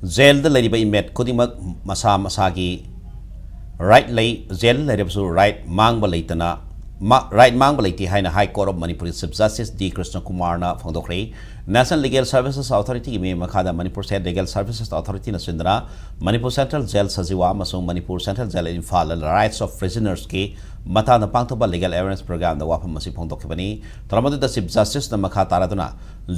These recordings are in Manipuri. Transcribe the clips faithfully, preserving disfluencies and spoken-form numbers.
ꯖꯦꯜꯗ ꯂꯩꯔꯤꯕ ꯏꯟꯃꯦꯠ ꯈꯨꯗꯤꯡꯃꯛ ꯃꯁꯥ ꯃꯁꯥꯒꯤ ꯔꯥꯏꯠ ꯂꯩ꯫ ꯖꯦꯜꯗ ꯂꯩꯔꯕꯁꯨ ꯔꯥꯏꯠ ꯃꯥꯡꯕ ꯂꯩꯇꯅ, ꯃꯥ-, ꯔꯥꯏꯠ ꯃꯥꯡꯕ ꯂꯩꯇꯦ ꯍꯥꯏꯅ ꯍꯥꯏ ꯀꯣꯔꯠ ꯑꯣꯐ ꯃꯅꯤꯄꯨꯔꯒꯤ ꯆꯤꯐ ꯖꯁꯇꯤꯁ ꯗꯤ ꯀ꯭ꯔꯤꯁꯅ ꯀꯨꯃꯥꯔꯅ ꯐꯣꯡꯗꯣꯛꯈ꯭ꯔꯦ꯫ ꯅꯦꯁꯅꯦꯜ ꯂꯤꯒꯦꯜ ꯁꯔꯚꯤꯁꯦꯁ ꯑꯣꯊꯣꯔꯤꯇꯤꯒꯤ ꯃꯤꯠꯌꯦꯡ ꯃꯈꯥꯗ ꯃꯅꯤꯄꯨꯔ ꯁ꯭ꯇꯦꯠ ꯂꯤꯒꯦꯜ ꯁꯔꯚꯤꯁꯦꯁ ꯑꯣꯊꯣꯔꯤꯇꯤꯅ ꯁꯤꯟꯗꯨꯅ ꯃꯅꯤꯄꯨꯔ ꯁꯦꯟꯇ꯭ꯔꯦꯜ ꯖꯦꯜ ꯁꯖꯤꯋꯥ ꯑꯃꯁꯨꯡ ꯃꯅꯤꯄꯨꯔ ꯁꯦꯟꯇ꯭ꯔꯦꯜ ꯖꯦꯜ ꯏꯝꯐꯥꯜꯗ ꯔꯥꯏꯠꯁ ꯑꯣꯐ ꯄ꯭ꯔꯤꯖꯅꯔꯁꯀꯤ ꯃꯇꯥꯡꯗ ꯄꯥꯡꯊꯣꯛꯄ ꯂꯤꯒꯦꯜ ꯑꯦꯋꯦꯔꯅꯦꯁ ꯄ꯭ꯔꯣꯒ꯭ꯔꯥꯝꯗ ꯋꯥꯐꯝ ꯑꯁꯤ ꯐꯣꯡꯗꯣꯛꯈꯤꯕꯅꯤ꯫ ꯊꯧꯔꯝ ꯑꯗꯨꯗ ꯆꯤꯐ ꯖꯁꯇꯤꯁꯅ ꯃꯈꯥ ꯇꯥꯔꯗꯨꯅ,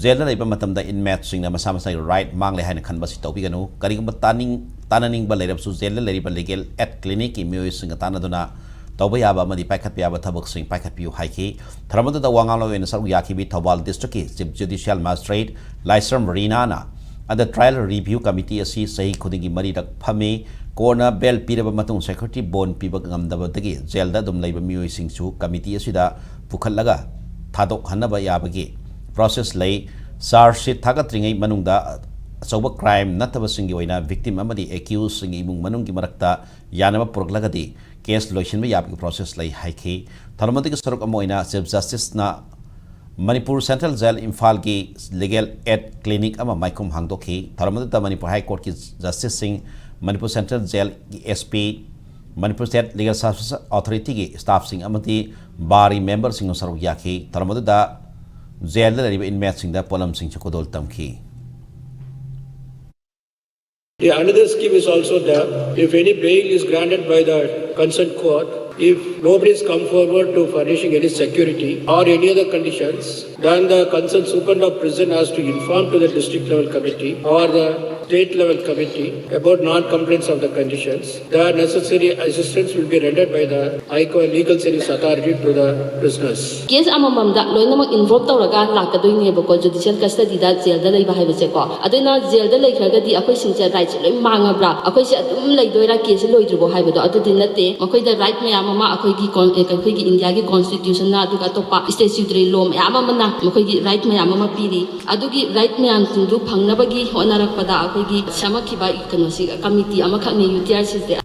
ꯖꯦꯜꯗ ꯂꯩꯕ ꯃꯇꯝꯗ ꯏꯟꯃꯦꯠꯁꯤꯡꯅ ꯃꯁꯥ ꯃꯁꯥꯒꯤ ꯔꯥꯏꯠ ꯃꯥꯡꯂꯦ ꯍꯥꯏꯅ ꯈꯟꯕ ꯑꯁꯤ ꯇꯧꯕꯤꯒꯅꯨ꯫ ꯀꯔꯤꯒꯨꯝꯕ ꯇꯥꯅꯤꯡ-, ꯇꯥꯟꯅꯅꯤꯡꯕ ꯂꯩꯔꯕꯁꯨ ꯖꯦꯜꯗ ꯂꯩꯔꯤꯕ ꯂꯤꯒꯦꯜ ꯑꯦꯗ ꯀ꯭ꯂꯤꯅꯤꯛꯀꯤ ꯃꯤꯑꯣꯏꯁꯤꯡꯒ ꯇꯥꯟꯅꯗꯨꯅ ꯇꯧꯕ ꯌꯥꯕ ꯑꯃꯗꯤ ꯄꯥꯏꯈꯠꯄ ꯌꯥꯕ ꯊꯕꯛꯁꯤꯡ ꯄꯥꯏꯈꯠꯄꯤꯌꯨ ꯍꯥꯏꯈꯤ꯫ ꯊꯧꯔꯝ ꯑꯗꯨꯗ ꯋꯥ ꯉꯥꯡꯂꯣꯏ ꯑꯣꯏꯅ ꯁꯔꯨꯛ ꯌꯥꯈꯤꯕꯤ ꯊꯧꯕꯥꯜ ꯗꯤꯁꯇ꯭ꯔꯤꯛꯀꯤ ꯆꯤꯐ ꯖꯨꯗꯤꯁꯤꯌꯦꯜ ꯃꯦꯖꯤꯁꯇ꯭ꯔꯦꯠ ꯂꯥꯏꯁ꯭ꯔꯝ ꯔꯤꯅꯥꯅ, ꯑꯗ ꯇ꯭ꯔꯥꯏꯌꯦꯜ ꯔꯤꯚ꯭ꯌꯨ ꯀꯃꯤꯇꯤ ꯑꯁꯤ ꯆꯍꯤ ꯈꯨꯗꯤꯡꯒꯤ ꯃꯔꯤꯔꯛ ꯐꯝꯃꯤ꯫ ꯀꯣꯔꯠꯅ ꯕꯦꯜ ꯄꯤꯔꯕ ꯃꯇꯨꯡ ꯁꯦꯀ꯭ꯌꯨꯔꯤꯇꯤ ꯕꯣꯟ ꯄꯤꯕ ꯉꯝꯗꯕꯗꯒꯤ ꯖꯦꯜꯗ ꯑꯗꯨꯝ ꯂꯩꯕ ꯃꯤꯑꯣꯏꯁꯤꯡꯁꯨ ꯀꯃꯤꯇꯤ ꯑꯁꯤꯗ ꯄꯨꯈꯠꯂꯒ ꯊꯥꯗꯣꯛꯍꯟꯅꯕ ꯌꯥꯕꯒꯤ ꯄ꯭ꯔꯣꯁꯦꯁ ꯂꯩ꯫ ꯆꯥꯔꯖ ꯁꯤꯠ ꯊꯥꯒꯠꯇ꯭ꯔꯤꯉꯩ ꯃꯅꯨꯡꯗ ꯑꯆꯧꯕ ꯀ꯭ꯔꯥꯏꯝ ꯅꯠꯇꯕꯁꯤꯡꯒꯤ ꯑꯣꯏꯅ ꯚꯤꯛꯇꯤꯝ ꯑꯃꯗꯤ ꯑꯦꯀ꯭ꯌꯨꯁꯁꯤꯡꯒꯤ ꯏꯃꯨꯡ ꯃꯅꯨꯡꯒꯤ ꯃꯔꯛꯇ ꯌꯥꯅꯕ ꯄꯨꯔꯛꯂꯒꯗꯤ ꯀꯦꯁ ꯂꯣꯏꯁꯤꯟꯕ ꯌꯥꯕꯒꯤ ꯄ꯭ꯔꯣꯁꯦꯁ ꯂꯩ ꯍꯥꯏꯈꯤ꯫ ꯊꯧꯔꯝ ꯑꯗꯨꯒꯤ ꯁꯔꯨꯛ ꯑꯃ ꯑꯣꯏꯅ ꯆꯤꯐ ꯖꯁꯇꯤꯁꯅ ꯃꯅꯤꯄꯨꯔ ꯁꯦꯟꯇ꯭ꯔꯦꯜ ꯖꯦꯜ ꯏꯝꯐꯥꯜꯒꯤ ꯂꯤꯒꯦꯜ ꯑꯦꯗ ꯀ꯭ꯂꯤꯅꯤꯛ ꯑꯃ ꯃꯥꯏꯈꯨꯝ ꯍꯥꯡꯗꯣꯛꯈꯤ꯫ ꯊꯧꯔꯝ ꯑꯗꯨꯗ ꯃꯅꯤꯄꯨꯔ ꯍꯥꯏ ꯀꯣꯔꯠꯀꯤ ꯖꯁꯇꯤꯁꯁꯤꯡ, ꯃꯅꯤꯄꯨꯔ ꯁꯦꯟꯇ꯭ꯔꯦꯜ ꯖꯦꯜꯒꯤ S P, Manipur state legal services ꯑꯣꯊꯣꯔꯤꯇꯤꯒꯤ ꯁ꯭ꯇꯥꯐꯁꯤꯡ ꯑꯃꯗꯤ ꯕꯥꯔꯒꯤ ꯃꯦꯝꯕꯔꯁꯤꯡꯅ ꯁꯔꯨꯛ ꯌꯥꯈꯤ꯫ ꯊꯧꯔꯝ ꯑꯗꯨꯗ ꯖꯦꯜꯗ ꯂꯩꯔꯤꯕ ꯏꯟꯃꯦꯠꯁꯤꯡꯗ ꯄꯣꯠꯂꯝꯁꯤꯡꯁꯨ ꯈꯨꯗꯣꯜ ꯇꯝꯈꯤ꯫ Yeah, another scheme is also there. If any bail is granted by the concerned court, if nobody is come forward to furnishing any security or any other conditions, then the concerned superintendent of prison has to inform to the district level committee or the state level committee about non-compliance of the conditions. The necessary assistance will be rendered by the High Court Legal Service Authority to the prisoners. Case ꯑꯃꯃꯝꯗ ꯂꯣꯏꯅꯃꯛ ꯏꯟꯚꯣꯜꯕ ꯇꯧꯔꯒ ꯂꯥꯛꯀꯗꯣꯏꯅꯦꯕꯀꯣ, ꯖꯨꯗꯤꯁꯤꯌꯦꯜ ꯀꯁꯇꯗꯤꯗ ꯖꯦꯜꯗ ꯂꯩꯕ ꯍꯥꯏꯕꯁꯦꯀꯣ꯫ ꯑꯗꯨꯅ ꯖꯦꯜꯗ ꯂꯩꯈ꯭ꯔꯒꯗꯤ ꯑꯩꯈꯣꯏꯁꯤꯡꯁꯦ ꯔꯥꯏꯠꯁꯦ ꯂꯣꯏ ꯃꯥꯡꯉꯕ꯭ꯔꯥ, ꯑꯩꯈꯣꯏꯁꯦ ꯑꯗꯨꯝ ꯂꯩꯗꯣꯏꯔꯥ, ꯀꯦꯁꯁꯦ ꯂꯣꯏꯗ꯭ꯔꯤꯕꯣ ꯍꯥꯏꯕꯗꯣ? ꯑꯗꯨꯗꯤ ꯅꯠꯇꯦ꯫ ꯃꯈꯣꯏꯗ ꯔꯥꯏꯠ ꯃꯌꯥꯝ ꯑꯃ ꯑꯩꯈꯣꯏꯒꯤ ꯀꯣꯟ-, ꯑꯩꯈꯣꯏꯒꯤ ꯏꯟꯗꯤꯌꯥꯒꯤ ꯀꯣꯟꯁꯇꯤꯇ꯭ꯌꯨꯁꯟꯅ, ꯑꯗꯨꯒ ꯑꯇꯣꯞꯄ ꯁ꯭ꯇꯦꯆꯨꯇꯔꯤ ꯂꯣ ꯃꯌꯥꯝ ꯑꯃꯅ ꯃꯈꯣꯏꯒꯤ ꯔꯥꯏꯠ ꯃꯌꯥꯝ ꯑꯃ ꯄꯤꯔꯤ꯫ ꯑꯗꯨꯒꯤ ꯔꯥꯏꯠ ꯃꯌꯥꯝꯁꯤꯡꯗꯨ ꯐꯪꯅꯕꯒꯤ ꯍꯣꯠꯅꯔꯛꯄꯗ ꯑꯩꯈꯣꯏꯒꯤ ꯁꯦꯝꯃꯛꯈꯤꯕ ꯀꯩꯅꯣꯁꯤ, ꯀꯃꯤꯇꯤ ꯑꯃꯈꯛꯅꯤ, ꯌꯨ ꯇꯤ ꯑꯥꯔ ꯁꯤꯁꯦ꯫